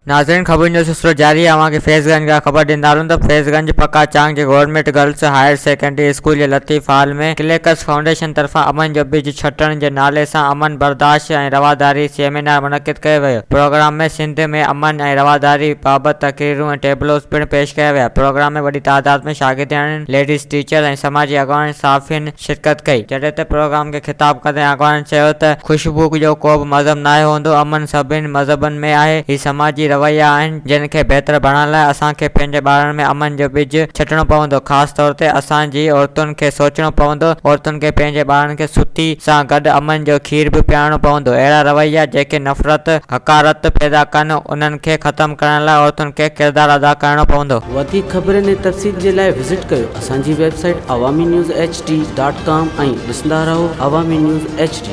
ناظرين خبرن جو سلسلو جاري آهي اوهان کي فيض گنج کان خبر ڏيندا هلون ته فيض گنج پڪا چانگ جي government girls higher secondary school جي لطيف هال ۾ ڪليڪس فائونڊيشن طرفان امن جو ٻج ڇٽڻ جي نالي سان امن برداشت ۽ رواداري سيمينار منعقد ڪيو ويو پروگرام ۾ سنڌ ۾ امن ۽ رواداري بابت تقريرون ۽ ٽيبلوز پڻ پيش ڪيا ويا پروگرام ۾ وڏي تعداد ۾ شاگردياڻين ليڊيز ٽيچر ۽ سماجي اڳواڻن صحافين شرڪت ڪئي جڏهن ته پروگرام کي خطاب ڪندي اڳواڻن چيو ته خوشبو جو ڪو به مذهب ناهي هوندو، امن سڀني مذهبن ۾ آهي، هي سماجي رويا آهن جن کي بهتر بڻائڻ لاء اسان کي پنهنجي ٻارن ۾ امن جو ٻج ڇٽڻو پوندو، خاص طور تي اسان جي عورتن کي سوچڻو پوندو، عورتن کي پنهنجي ٻارن کي ستي سان گڏ امن جو کير به پيارڻو پوندو، اهڙا رويا جيڪي نفرت، حقارت پيدا ڪن انهن کي ختم ڪرڻ لاء عورتن کي ڪردار ادا ڪرڻو پوندو. وڌيڪ خبرن ۽ تفصيل جي لاء وزٽ ڪيو اسان جي website Awami news H D dot com ۽ ڏسندا رهو عوامي نيوز ايڇ ڊي.